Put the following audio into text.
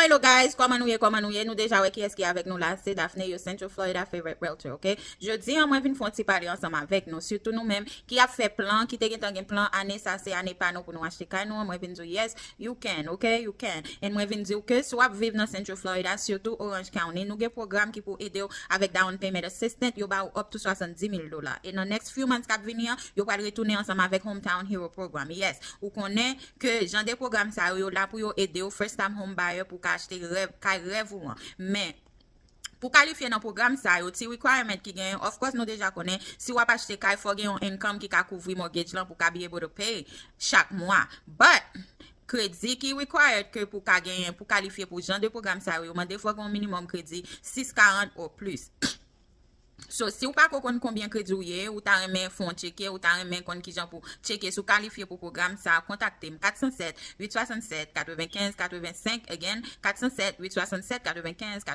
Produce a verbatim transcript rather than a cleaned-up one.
Hello guys, kòman nou ye, kòman nou ye? Nou deja wè kiyès ki avèk nou la, se Daphne, your Central Florida favorite realtor, ok? Jodi an, mwen vin fè yon ti pale ansanm avèk nou, sitou nou menm ki ap fè plan, ki te gentan gen plan, ane sa se ane pa nou pou nou achte kay nou an, mwen vin di w yes, you can, ok? You can. And mwen vin di w ke si w ap viv nan Central Florida, sitou Orange County, nou gen pwogram ki pou ede w avèk down payment assistance, yo ba w up to swasanndis mil dola. E nan next few months k ap vini an, yo pral retounen ansanm avèk Hometown Hero Program. Yes, ou konnen ke jan de pwogram sa yo, yo la pou yo ede w, first time home buyer, pou ka achte rèv, kay rèv ou an. Men, pou kalifye nan pwogram sa yo, ti requirement ki genyen, of course, nou deja konnen, si w ap achte kay, fò gen yon income ki ka kouvri mortgage lan pou ka be able to pay chak mwa. But, kredi ki required ke pou ka genyen, pou kalifye pou jan de pwogram sa yo, yo mande fò gen yon minimum kredi sis karant or plus. So, si w pa ko konn konbyen kredi w ye, ou ta renmen fè yon tcheke, ou ta renmen konn kijan pou tcheke si w kalifye pou pwogram sa, kontakte m kat san sèt, uit swasann sèt, katrevenkenz katrevensenk, again, kat san sèt, uit swasann sèt, katrevenkenz katrevensenk.